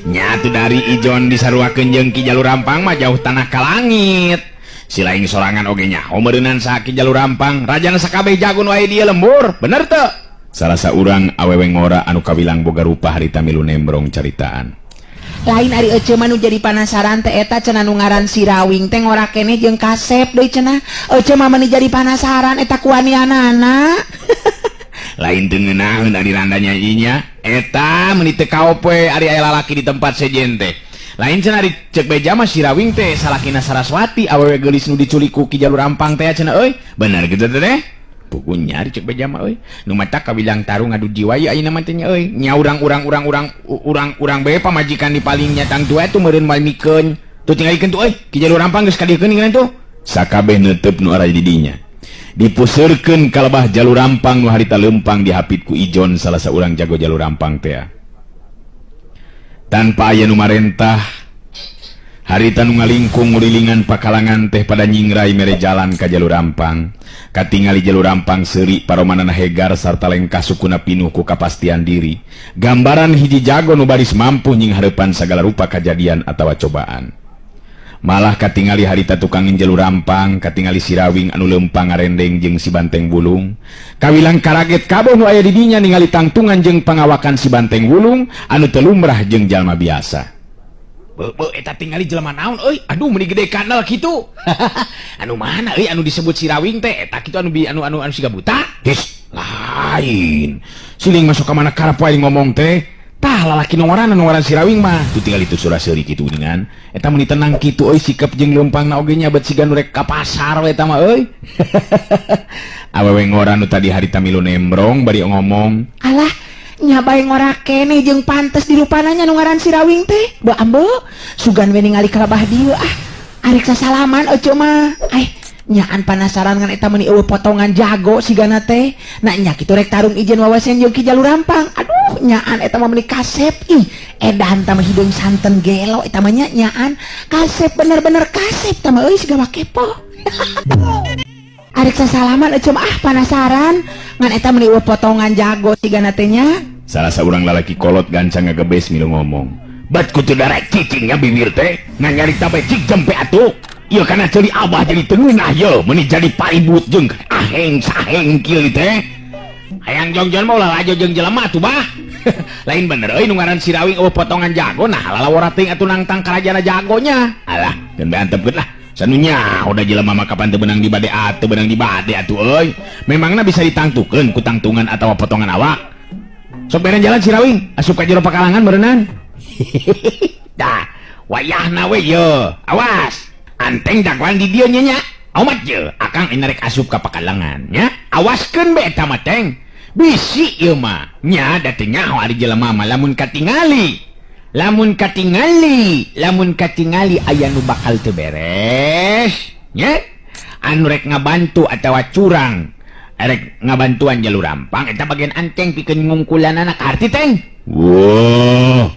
Nyatu dari Ijon disaruakeun jeung Ki Jalur Rampang mah jauh tanah ka langit. Si laing sorangan oge nyaho meureunan saha Ki Jalur Rampang, rajana sakabeh jago nu aya dieu lembur, bener teu? Salah saurang awewe ngora anu kawilang boga rupa harita milu nembrong caritaan. Lain ari ece mah nu jadi panasaran teh eta cenah nu ngaran si Rawing teh ngora keneh jeung kasep deui cenah. Ece mah meuni jadi panasaran eta kuanianana. Lain teu ngeunaheun ari randanya inya eta meuni teu kaop we ari aya lalaki di tempat sejen teh. Lain cenah ari ceuk beja mah si Rawing teh salakina Saraswati awewe geulis nu diculik ku Ki Jalur Rampang teh cenah euy. Bener kitu teh teh? Pukunya ari ceuk beja mah euy. Nu matak kawilang tarung ngadu jiwa ieu ayeuna mah teh nya euy. Nya urang-urang bae pamajikan di palingnya tangtu atuh meureun moal mikeun. Tuh tingalikeun tuh euy, Ki Jalur Rampang geus kadiekeun ningalan tuh. Sakabeh neuteup nu araya di dinya. Dipuseurkeun ka lebah Jalur Rampang nu harita leumpang dihapit ku Ijon salah saurang jago Jalur Rampang teh. Tanpa aya nu marentah, harita nu ngalingkung ngurilingan pakalangan teh pada nyingrai mere jalan ka Jalur Rampang. Katingali Jalur Rampang seuri paromanana hegar sarta lengkah sukuna pinuh ku kapastian diri. Gambaran hiji jago nu baris mampu nying hareupan sagala rupa kajadian atawa cobaan. Malah katingali harita tukangin Jalur Rampang, katingali si Rawing anu leumpang ngarendeng jeung si Banteng Wulung. Kawilang karaget kabeh nu aya di dinya ningali tangtungan jeung pangawakan si Banteng Wulung anu teu lumrah jeung jalma biasa. Beuh eta tingali jelema naon euy? Aduh meuni gede kanal kitu. Anu mana euy anu disebut si Rawing teh? Eta kitu anu anu anu anu siga buta? His, lain. Siling masuk ka mana karep wae ngomong teh. Tah lalaki nongoran anu ngaran si Rawing mah. Tuh tinggal itu surah seuri kitu geuningan. Eta meuni tenang kitu euy sikep jeung leumpangna oge nya bet siga nu rek ka pasar we eta mah euy. Awewe ngoran nu tadi harita milu nembrong bari ngomong. Alah, nya bae ngora keneh jeung pantes dirupananya nu ngaran si Rawing teh. Beuh ambe, sugan we ningali kalabah dieu ah. Arek sasalaman ece mah. Ai, nyaan panasaran ngan eta meuni eueuh potongan jago sigana teh. Nah nya kitu rek tarung ijen wawasen jeung Ki Jalur Rampang. Aduh, nyaan eta mah meuni kasep ih. Edan tah mah hideung santen gelo eta mah nya nyaan kasep bener-bener kasep tah mah euy siga mah kepo. Arek sasalaman ece mah ah panasaran ngan eta meuni eueuh potongan jago sigana teh nya. Salah saurang lalaki kolot gancang ngagebes milu ngomong. Bat kutu darek cicingnya bibir teh ngan nyarita bae cik jempe atuh. Ieu kana ceuli abah jadi teu ngeunah ye meuni jadi paribut jeung aheng saheng kieu teh. Hayang jongjon mah ulah lajo jeung jelema atuh bah. Lain bener euy nu ngaran si Rawing eueuh potongan jago nah lalawara teuing atuh nangtang karajana jagonya. Alah, geun bae antepkeun lah. Sanunya udah jelema mah kapan teu beunang di bade atuh beunang di bade atuh euy. Memangna bisa ditangtukeun ku tangtungan atawa potongan awak. Sok beren jalan si Rawing asup ka jero pakalangan berenang. Dah, wayahna we ye. Awas. Anteng dagoan di dieu nya nya. Omat ye, akang rek asup ka pakalangan nya. Awaskeun be eta mah teng. Bisi ieu mah. Nya da teu nyaho ari jelema mah lamun katingali. Lamun katingali, lamun katingali aya nu bakal teu beres nya. Anu rek ngabantu atawa curang. Rek ngabantuan Jalur Rampang eta bagian anteng pikeun ngungkulanana kaharti teng. Wah,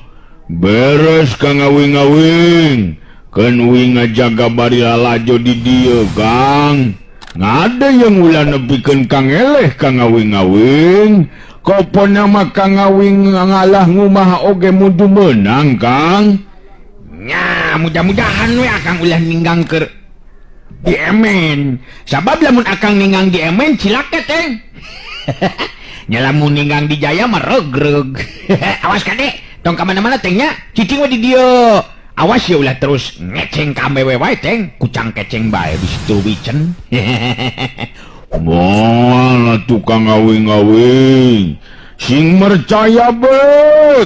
beres Kang Awing-awing. Keun uing ngajaga bari lalajo di dieu Kang. Ngade yang ulah nepikeun Kang eleh Kang Awing-awing. Kopona mah Kang Awing ngalah ngumaha oge mudu meunang Kang. Nya mudah-mudahan we akang ulah ninggang keur diemen. Sabab lamun akang ninggang diemen cilaka teng. Nya lamun ninggang di Jaya mah regreg. Awas kade, tong ka mana-mana teng nya, cicing we di dieu. Awas ya ulah terus ngeceng ka awewe wae teng, kucang keceng bae bisi tuluwicen. Moal atuh Kang Awing-awing. Sing mercaya be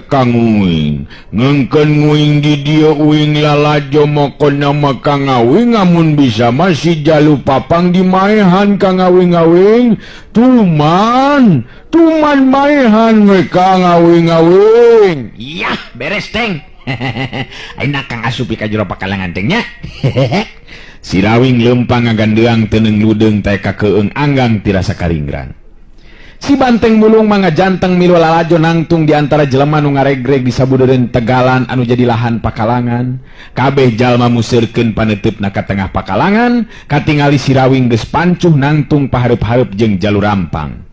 Kang Uing. Ngengkeun nguing di dieu uing lalajo mokona mah Kang Awing amun bisa mah si Jalu Papang dimaehan Kang Awing-awing. Tuman, tuman maehan we Kang Awing-awing. Yah, beres teng. Ayeuna Kang asup ka jero pakalangan teng nya. Si Rawing leumpang ngagandeang teu ludeung teh kakeung anggang tirasa karinggrang. Si Banteng Mulung mah ngajanteng milu lalajo nangtung di antara jelema nu ngaregreg di sabudeureun tegalan anu jadi lahan pakalangan. Kabeh jalma museurkeun paneuteup na ka tengah pakalangan, katingali si Rawing geus pancuh nangtung pahareup-hareup jeung Jalur Rampang.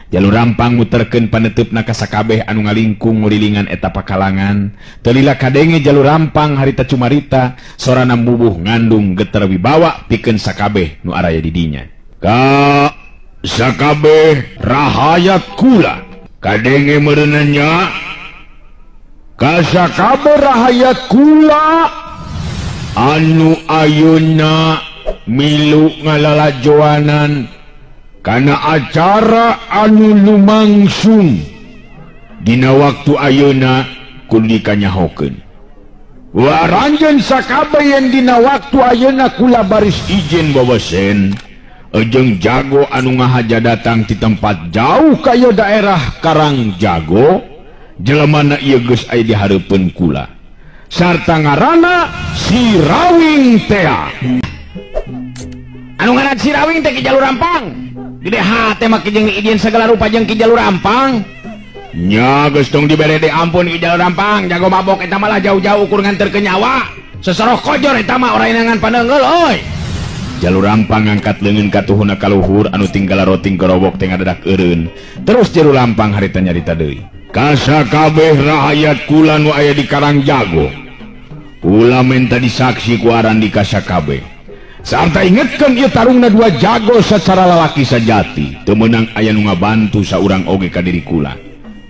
Jalur Rampang muterkeun paneuteup ka sakabeh anu ngalingkung ngurilingan eta pakalangan. Teu lila kadenge Jalur Rampang harita cumarita sorana mubuh ngandung geter wibawa pikeun sakabeh nu araya di dinya. Ka sakabeh rahayat kula kadenge meureunna nya. Ka sakabeh rahayat kula anu ayeuna milu ngalalajoanan kana acara anu lumangsung dina waktu ayeuna kudu dikanyahokeun. Waranjeun sakabeh yen dina waktu ayeuna kula baris ijen wawesen jeung jago anu ngahaja datang ti tempat jauh ka ieu daerah Karang Jago, jelemana ieu geus aya di hareupeun kula sarta ngaranna Si Rawing tea. Anu ngaran Si Rawing teh Ki Jalur Rampang. Gede hate mah jeung diizin segala rupa jeung Ki Jalur Rampang. Nya geus tong dibere de ampun Ki Jalur Rampang, jago mabok eta malah jauh-jauh ukur nganterkeun nyawa. Sesoroh kojor eta mah orainangan paneunggeul euy. Jalur Rampang ngangkat leungeun katuhuna kaluhur anu tinggal roting kerobok teh ngadadak eureun. Terus Jalur Rampang harita nyarita deui. Kasakabeh rahayat kula nu aya di Karang Jago. Kula menta disaksi ku aran di kasakabeh. Sarta ingetkeun ieu tarungna dua jago secara lalaki sejati. Teu meunang aya nu ngabantu saurang oge ka diri kula.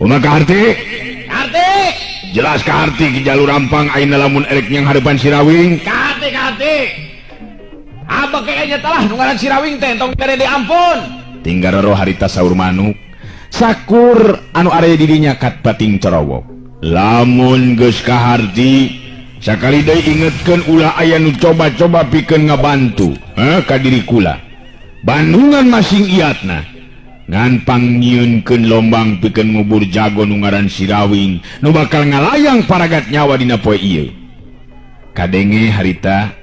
Kumaha kaharti? Kaharti. Jelas kaharti Ki Jalur Rampang ayeuna lamun erek nyang hareupan Si Rawing. Kaharti kaharti. Abah kayaknya telah nu ngaran Si Rawing teh tong bere diampun. Tinggal roh harita saur manuk. Sakur anu area dirinya kat bating corowok. Lamun geus kaharti sakali deui ingetkeun ulah aya nu coba-coba pikeun ngabantu ka diri kula. Bandungan masing iatna ngan pangnyieunkeun lombang pikeun ngubur jago nu ngaran Si Rawing nu bakal ngalayang paragat nyawa dina poe ieu. Kadenge harita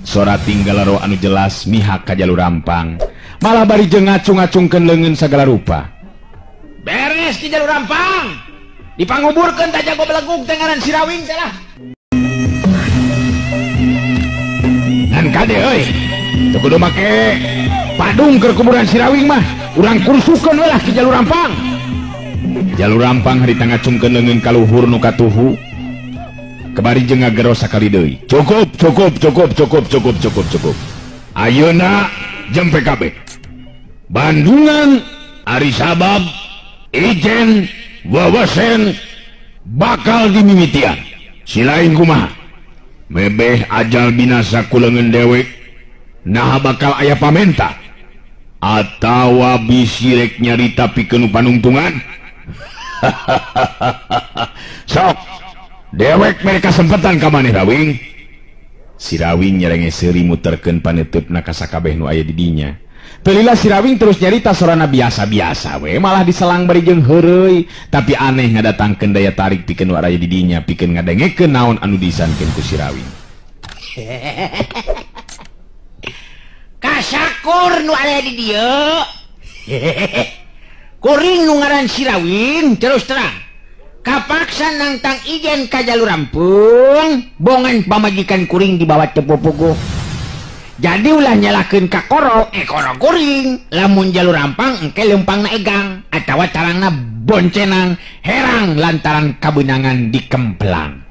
sora tinggal roh anu jelas mihak ka Jalur Rampang malah bari jeung ngacung-ngacungkeun leungeun sagala rupa. Beres Ki Jalur Rampang dipanguburkeun ta jago belegug teh ngaran Si Rawing teh lah. Ngan kade euy teu kudu make padung keur kuburan Si Rawing mah urang kursukeun we lah Ki Jalur Rampang. Jalur Rampang harita ngacungkeun leungeun kaluhur nu katuhu kebari jeung ngagero sakali deui. Cukup cukup cukup cukup cukup cukup cukup. Ayeuna jeung PKB Bandungan ari sabab ijen wawasen bakal dimimitian. Silain kumaha mebeh ajal binasa ku leungeun dewek naha bakal aya pamenta atawa bisi rek nyarita pikeun panungtungan. Sok dewek mere kasempetan ka maneh Rawing. Si Rawing nyerenge seuri muterkeun paneuteup na ka sakabeh nu aya di dinya. Teu lila Si Rawing terus nyarita sorana biasa-biasa we malah diselang bari jeung heureuy tapi aneh ngadatangkeun daya tarik pikeun nu araya di dinya pikeun ngadengekeun naon anu diisankeun ku Si Rawing. Kasakur nu aya di dieu. Kuring nu ngaran Si Rawing terus terang kapaksa nangtang ijen ka Jalur Rampung bongan pamajikan kuring dibawa teu pupuguh. Jadi ulah nyalahkeun ka koro, koro kuring. Lamun Jalur Rampang engke leumpangna egang atawa carangna boncenang herang lantaran kabeunangan dikemplang.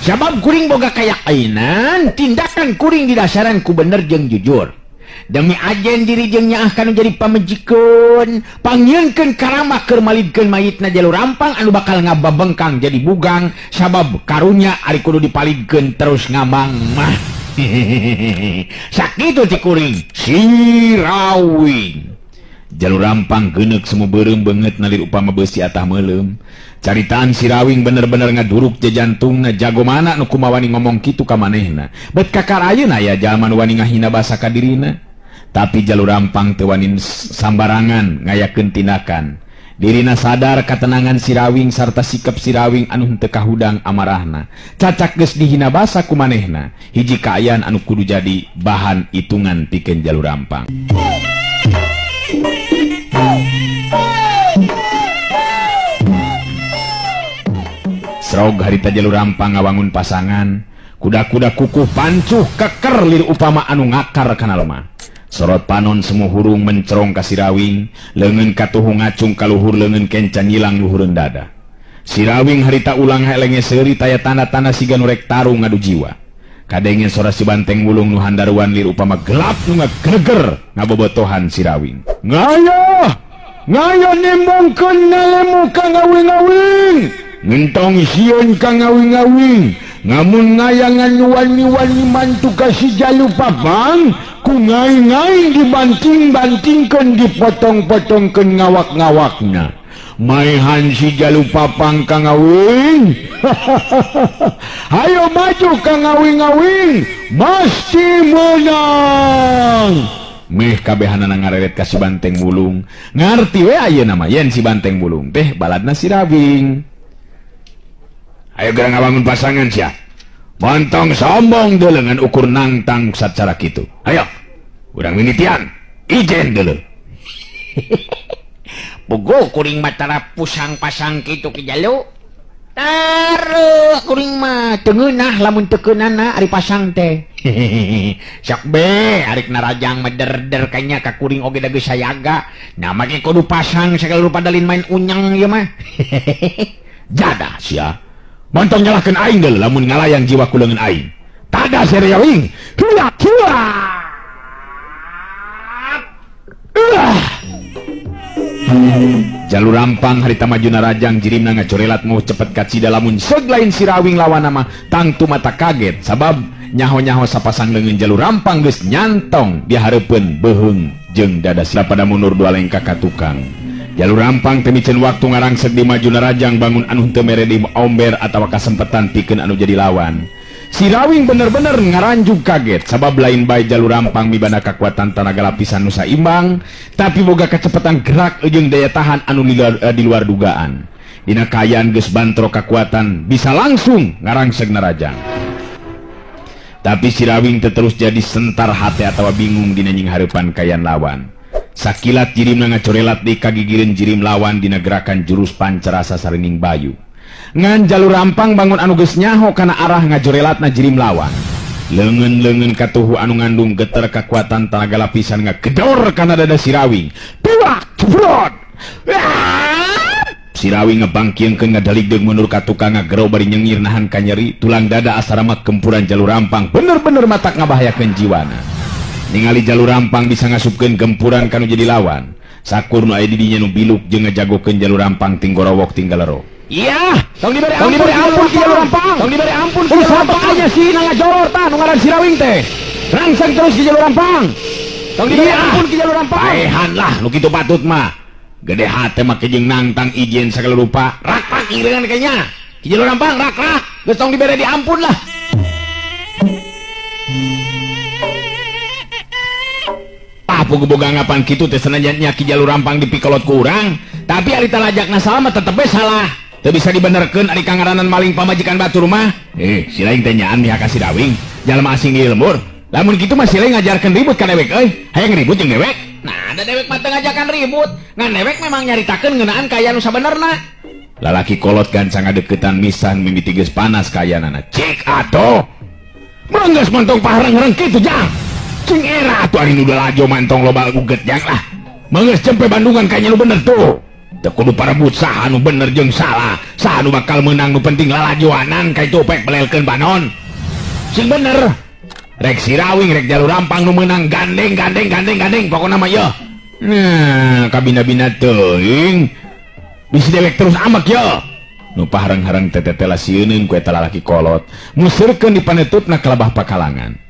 Sabab kuring boga kayakainan tindakan kuring didasaran ku bener jeung jujur. Demi ajen diri jeung nyaah kanu jadi pamejikeun, pangnyieunkeun karamah keur malidkeun mayitna Jalur Rampang anu bakal ngababengkang jadi bugang sabab karunya ari kudu dipalidkeun terus ngamang mah. Sakitu ti kuring Si Rawing. Jalur Rampang geuneuk semu beureum beungeut nalir upama beusi atah meuleum. Caritaan Si Rawing bener-bener ngaduruk jantungna jago mana nu kumawani ngomong kitu ka manehna. Bet kakar ayeuna aya jalma nu wani ngahina basa ka dirina. Tapi Jalur Rampang teu wani sambarangan ngayakeun tindakan. Dirina sadar katenangan Si Rawing sarta sikap Si Rawing anu henteu kahudang amarahna. Cacak geus dihina basa ku manehna. Hiji kaayaan anu kudu jadi bahan hitungan pikeun Jalur Rampang. Srog harita Jalur Rampang ngawangun pasangan, kuda-kuda kukuh pancuh keker lir upama anu ngakar kana lemah. Sorot panon semu hurung mencerong ka Sirawing, leungeun katuhu ngacung ka luhur leungeun kenca nyilang luhureun dada. Sirawing harita ulang helenge seuri taya tanda-tanda siga nu rek tarung ngadu jiwa. Kadenge sora si banteng wulung nu handaruan lir upama gelap nu ngagreger ngabobotohan Sirawing. Ngayo! Ngayo nimbongkeun nalemu ka ngawing-ngawing. Ngentong sieun ka ngawing-ngawing. Ngamun ngayangan wani-wani mantu ka si Jalu Papang, ku ngaing-ngaing dibanting-bantingkeun dipotong-potongkeun ngawak-ngawakna. Maehan si Jalu Papang ka ngawing. Hayo maju ka ngawing-ngawing, mesti menang. Meh kabehanana ngareret ka si banteng wulung. Ngarti we ayeuna mah yen si banteng wulung teh baladna Sirawing. Ayo gerang ngabangun pasangan sia. Montong sombong deuleu ngan ukur nangtang sacara kitu. Ayo, urang mimitian, ijen deuleu. Bogo kuring mah tara pusang-pasang kitu Ki Jalu. Taruh kuring mah teu ngeunah lamun teu keunana ari pasang teh. Sok be arik narajang mah der-der kanya ka kuring oge da geus sayaga. Nah make kudu pasang sagala rupa dalin main unyang ieu mah. Jadah sia. Montong nyalahkeun aing deuleu lamun ngalayang jiwa ku leungeun aing. Tada Sirawing. Hiya hiya. Jalu Rampang harita maju narajang jirimna ngacorelat mau cepet kacida lamun seug lain Sirawing lawan mah tangtu mata kaget sabab nyaho-nyaho sapasang leungeun Jalu Rampang geus nyantong di hareupeun beuheung jeung dada sila pada mundur dua lengkah ka tukang. Jalu Rampang teu miceun waktu ngarangsek di maju narajang bangun anu teu mere di omber atawa kasempetan pikeun anu jadi lawan. Sirawing bener-bener ngaranjug kaget sabab lain bae Jalu Rampang mibanda kakuatan tanaga lapisan nu saimbang tapi boga kecepatan gerak jeung daya tahan anu di luar dugaan. Dina kaayaan geus bantro kakuatan bisa langsung ngarangseg narajang. Tapi Sirawing teu terus jadi sentar hate atawa bingung dina nying hareupan kayan lawan. Sakilat jirimna ngacorelat di kagigireun jirim lawan dina gerakan jurus pancarasa sarining bayu. Ngan Jalu Rampang bangun anu geus nyaho kana arah ngajorelatna jirim lawan. Leungeun-leungeun katuhu anu ngandung geter kakuatan tanaga lapisan ngagedor kana dada Sirawing. Piwak jebrot. Sirawing ngebangkieungkeun ngadaligdeug mundur ka tukang ngagero bari nyengir nahan kanyeri tulang dada asarama gempuran Jalu Rampang bener-bener matak ngabahayakeun jiwana. Ningali Jalu Rampang bisa ngasupkeun gempuran kanu jadi lawan. Sakur nu aya di dinya nu biluk jeung ngajagokeun Jalu Rampang tinggorowok tinggalero. Iya, tong dibere ampun ki Jalu Rampang. Tong dibere ampun ki Jalu Rampang aja sih ngajoror tah nu ngaran Sirawing teh. Rangsang terus ki Jalu Rampang. Tong dibere ampun ki Jalu Rampang. Paehan lah nu kitu patut mah. Gede hate mah jeung nangtang ijen sagala rupa. Rak-rak irengan kayaknya. Ki Jalu Rampang rak-rak. Geus tong dibere diampun lah. Boga anggapan kitu teh sanajan nya Ki Jalu Rampang dipikolot ku urang, tapi ari talajakna salah mah tetep we salah. Teu bisa dibenerkeun ari kangaranan maling pamajikan batur mah. Si lain teh nyaan mihak ka Sirawing, jalma asing di lembur. Lamun kitu mah si lain ngajarkeun ribut ka dewek euy. Hayang ribut jeung dewek. Nah, da dewek mah teu ngajakan ribut. Ngan dewek memang nyaritakeun ngeunaan kaayaan nu sabenerna. Lalaki kolot gancang ngadeukeutan misan mimiti geus panas kaayaanana. Cik atuh. Mun geus montong pahareng-hareng kitu jang. Cing era atuh ari nu lalajo mantong loba uget jang lah. Meunggeus jempe Bandungan kayaknya nu bener tuh. Teu kudu parebut saha nu bener jeung salah. Saha nu bakal meunang nu penting lalajoanan ka itu pek belelkeun panon. Sing bener. Rek Sirawing rek Jalu Rampang nu meunang gandeng gandeng gandeng gandeng pokona mah yeuh. Nah, kabina-bina teuing. Bisi dewek terus amek yeuh. Nu pahareng-hareng tetetela sieuneun ku eta lalaki kolot. Museurkeun dipanetutna kalabah pakalangan.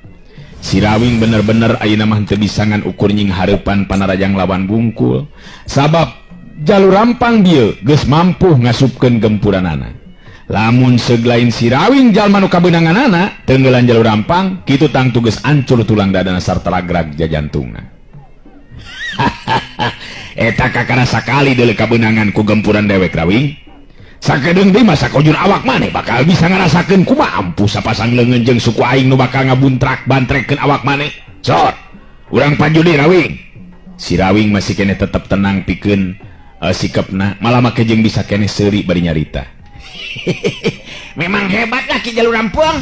Sirawing bener-bener ayeuna mah teu bisa ngan ukur nying hareupan panarajang lawan bungkul. Sabab Jalu Rampang bieu geus mampu ngasupkeun gempuranana. Lamun seug lain Sirawing jalma nu kabeunanganana tenggelan Jalu Rampang kitu tangtu geus ancur tulang dadana sarta lagrag jajantungna. Eta kakara sakali deuleu kabeunangan ku gempuran dewek Rawing. Sakedeung deui mah sakojur awak maneh bakal bisa ngarasakeun kumaha ampuh sapasang leungeun jeung suku aing nu bakal ngabuntrak bantrekeun awak maneh. Sor, urang panjudi Rawing. Sirawing masih keneh tetep tenang pikeun sikapna, malah make jeung bisa keneh seuri bari nyarita. Memang hebat lah Ki Jalu Rampang.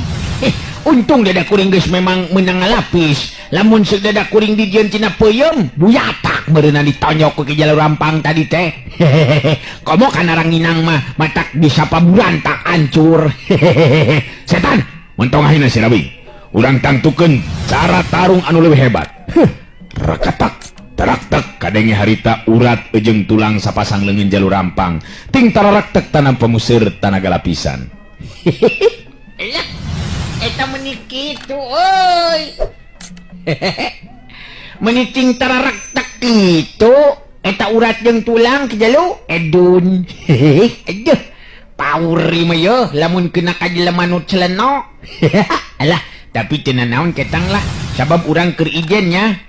Untung dada kuring geus memang meunang ngalapis. Lamun seuk dada kuring dijieun tina peuyeum, buyatak meureunna ditonyok ku Ki Jalur Rampang tadi teh. Komo kana ranginang mah matak disapa burantak hancur. Setan, mentong ahina si Rawing. Urang tangtukeun cara tarung anu leuwih hebat. Rakatak taraktek kadenge harita urat ejeng tulang sapasang leungeun Jalur Rampang ting tararaktek tanam pemusir tanaga lapisan. Elah, eta meuni kitu euy. Meuni ting tararaktek kitu eta urat jeung tulang Ki Jalu edun. Aduh, pauri mah yeuh lamun kena ka jelema nu celeno. Alah, tapi teu nanaon ketang lah sabab urang keur ijen nya.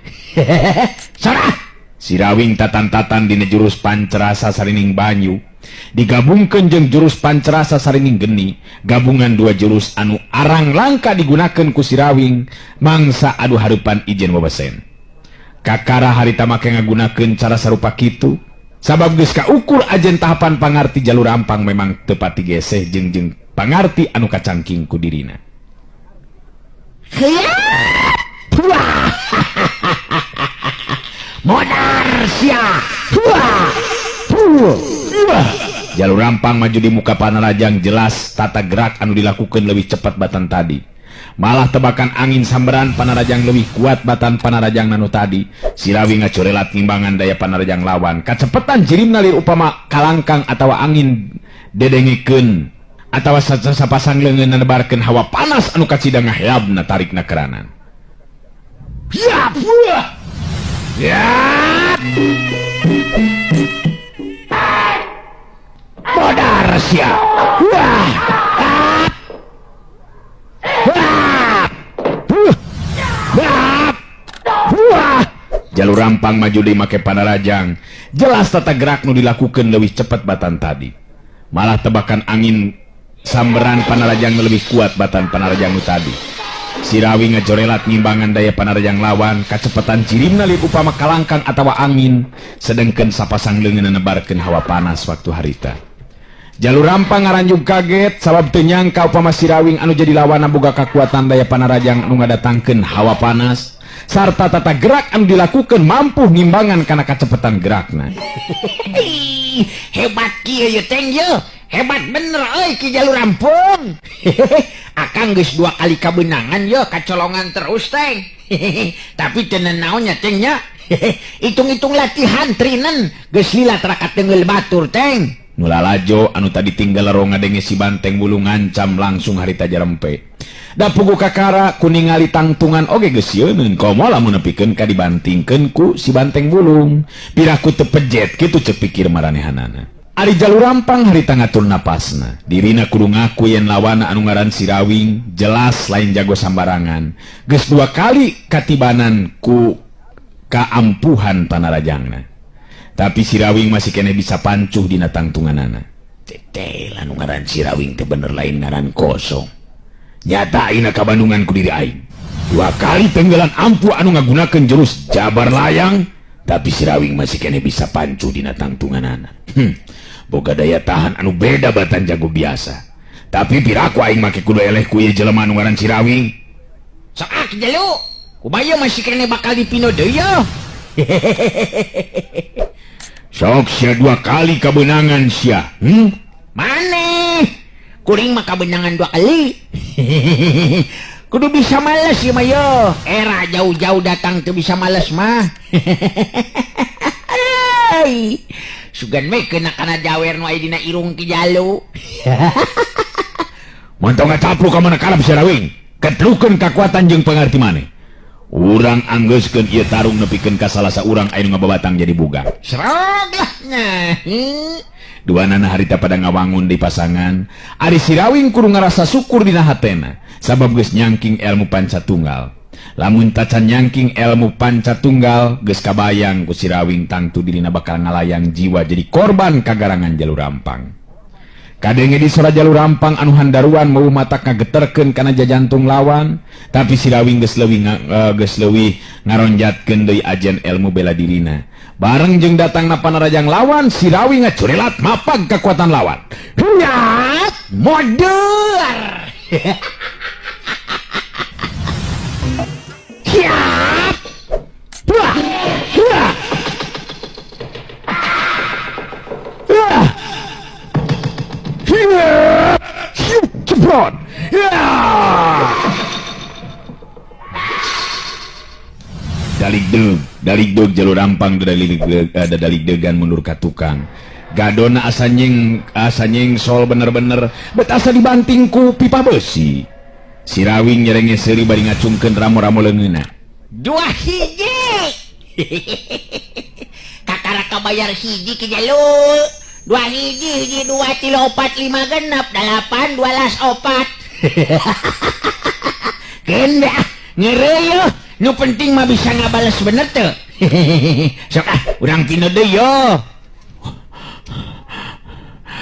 Sora Sirawing tatan-tatan dina jurus pancerasa sarining banyu digabungkeun jeung jurus pancerasa sarining geni, gabungan dua jurus anu arang langka digunakeun ku Sirawing mangsa adu hareupan ijen wewesen. Kakara harita make ngagunakeun cara sarupa kitu sabab geus kaukur ajen tahapan pangarti Jalur Rampang memang teu pati geseh jeung jeung pangarti anu kacangking ku dirina. Modar sia. Jalur Rampang maju di muka Panarajang, jelas tata gerak anu dilakukan lebih cepat batan tadi. Malah tebakan angin samberan Panarajang lebih kuat batan Panarajang nanu tadi. Sirawing ngacorelat ngimbangan daya Panarajang lawan. Kacepetan jirimna lir upama kalangkang atawa angin dedengikeun atawa sapasang leungeun nebarkeun hawa panas anu kacida ngaheabna tarikna keranan. Ya, ya. Modar sia. Wah. Wah. Jalur Rampang maju di make Panarajang. Jelas tata gerak nu dilakukan lebih cepat batan tadi. Malah tebakan angin samberan Panarajang lebih kuat batan Panarajang nu tadi. Sirawing ngajorelat ngimbangan daya Panarajang lawan, kacepetan cirimna lir upama kalangkang atawa angin, sedengkeun sapasang leungeun nebarkeun hawa panas waktu harita. Jalur Rampang ngaranjug kaget sabab teu nyangka upama Sirawing anu jadi lawanna boga kakuatan daya Panarajang anu ngadatangkeun hawa panas sarta tata gerak anu dilakukeun mampu ngimbangan kana kacepetan gerakna. Hebat kieu ye teng ye. Hebat bener euy Ki Jalur Rampung. Akang geus dua kali kabeunangan ye kacolongan terus teng. Tapi teu nanaon nya teng nya. Hitung-hitung latihan trinen geus lila tara kateunggeul batur teng. Nu lalajo anu tadi tinggal lerong ngadenge si banteng bulu ngancam langsung harita jarempe. Da pugu kakara ku ningali tangtungan oge geus sieuneun komo lamun nepikeun ka dibantingkeun ku si banteng bulung. Piraku teu pejet kitu ceuk pikir maranehanana. Ari Jalur Rampang harita ngatur napasna. Dirina kudu ngaku yen lawana anu ngaran Sirawing jelas lain jago sambarangan. Geus dua kali katibanan ku kaampuhan Panarajangna. Tapi Sirawing masih keneh bisa pancuh dina tangtunganana. Teteh anu ngaran Sirawing teh bener lain ngaran kosong. Nyata ayeuna kabandungan ku diri aing. Dua kali tenggelan ampuh anu ngagunakeun jurus jabar layang, tapi Sirawing masih keneh bisa pancuh dina tangtunganana. Boga daya tahan anu beda batan jago biasa. Tapi piraku aing make kudu eleh ku ieu jelema anu ngaran Sirawing. Sok ah Ki Jalu, kumaha masih keneh bakal dipino deui yeuh. Sok sia dua kali kabeunangan sia. Maneh? Kuring mah kabeunangan dua kali. Kudu bisa males ieu mah yeuh. Era jauh-jauh datang teu bisa males mah. Sugan we kena kana jawer nu aya dina irung Ki Jalu. Montong ngacapluk ka mana kalap Sirawing. Ketlukeun kakuatan jeung pangarti maneh. Urang anggeuskeun ieu tarung nepikeun ka salah saurang anu ngababatang jadi bugang. Serog lah nya. Duanana harita pada ngawangun di pasangan. Ari Sirawing kudu ngarasa syukur dina hatena sabab geus nyangking ilmu panca tunggal. Lamun tacan nyangking ilmu panca tunggal geus kabayang ku Sirawing tangtu dirina bakal ngalayang jiwa jadi korban kagarangan Jalur Rampang. Kadenge di sora Jalur Rampang anu handaruan mau mata ngageterkeun kana jajantung lawan, tapi Sirawing geus leuwih ngaronjatkeun deui ajen ilmu bela dirina. Bareng jeung datangna Panarajang lawan, Sirawing ngacurelat mapag kekuatan lawan. Hiat modar. Semprot. Ya! Dalig deug jalur rampang dadalig degan mundur ka tukang. Gadona asa nyengsol bener-bener bet asa dibanting ku pipa besi. Sirawing nyerenge seuri bari ngacungkeun ramo-ramo leungeunna. Dua hiji. Kakara kabayar hiji ki jalu. Dua hiji hiji dua tilu opat lima genep dalapan dualas opat. Keun ah ngeureuy nu penting mah bisa ngabales bener teu. Sok ah urang pinu deui yo.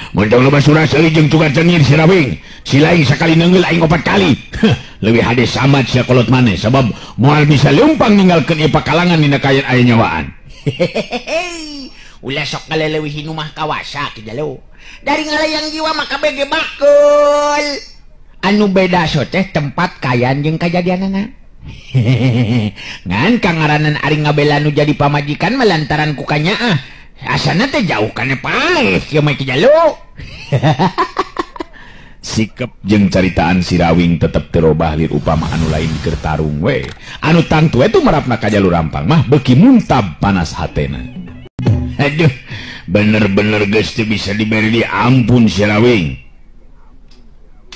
Mun tong loba surah seuri jeung cugar cengir Sirawing. Si lain sakali neungeul aing opat kali. Leuwih hade samad sia kolot maneh sabab moal bisa leumpang ninggalkeun ieu pakalangan dina kaayaan aya nyawaan. Ulah sok ngaleuwih nu mah kawasa ki jalu. Dari ngalayang jiwa mah kabeh ge bakul. Anu beda so teh tempat kayan jeung kajadianana. Ngan kangaranan ari ngabela nu jadi pamajikan mah lantaran ku kanyaah. Asana teh jauh kana paeh ieu mah ki jalu. Sikep jeung caritaan Sirawing tetep terobah lir upama anu lain keur tarung we. Anu tangtu we tumarapna ka jalur rampang mah beuki muntab panas hatena. Aduh, bener-bener geus teu bisa diberi di ampun Sirawing.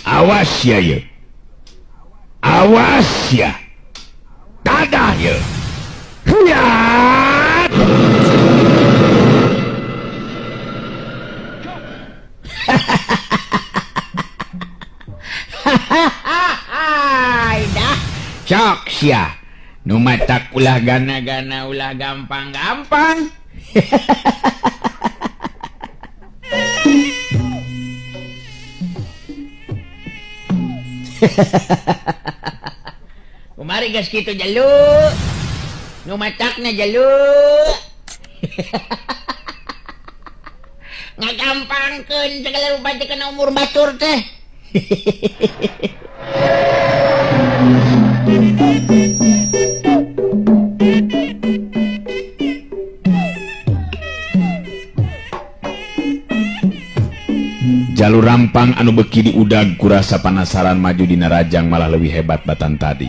Awas ya ye. Awas ya. Dadah ye. Hiat. Dah cok sia nu matak ulah gana-gana ulah gampang-gampang. Kumari geus kitu jalu nu matakna jalu. Ngagampangkeun segala rupa teh kana umur batur teh. Jalur rampang anu beki diudag kurasa panasaran maju dina rajang malah leuwih hebat batan tadi.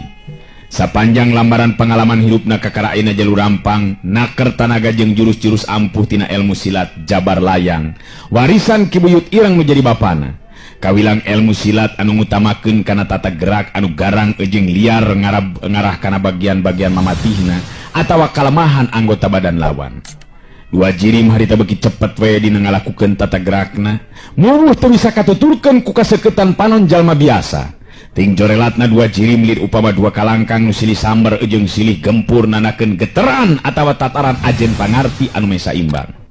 Sapanjang lambaran pengalaman hirupna kakara ayeuna jalur rampang naker tanaga jeung jurus-jurus ampuh tina ilmu silat jabar layang warisan Ki Buyut Ireng nu jadi bapana. Kawilang ilmu silat anu ngutamakeun kana tata gerak anu garang jeung liar ngarah kana bagian-bagian mamatihna atawa kalemahan anggota badan lawan. Dua jirim harita beuki cepet we dina ngalakukeun tata gerakna, muruh teu bisa katuturkeun ku kaseketan panon jalma biasa. Ting jorelatna dua jirim lir upama dua kalangkang nu silih samber jeung silih gempur nanakeun geteran atawa tataran ajen pangarti anu mesa imbang.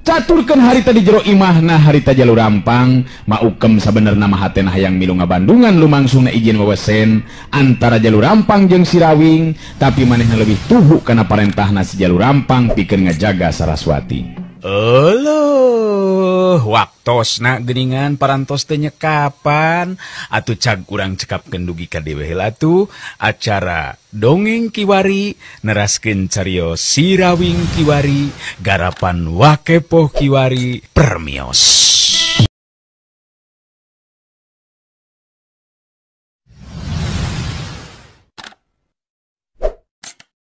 Caturkeun harita di jero imahna harita jalur rampang maukem sabenerna mah hatena hayang milu ngabandungan lumangsungna izin wewesen antara jalur rampang jeung Sirawing, tapi manehna leuwih tuhu kana parentahna si jalur rampang pikeun ngajaga Saraswati. Euleuh, waktosna geuningan parantos teh nyekapan atuh cag urang cekapkeun dugi ka dewe heula atuh acara dongeng kiwari neraskeun carios Sirawing kiwari garapan Wakepoh kiwari permios.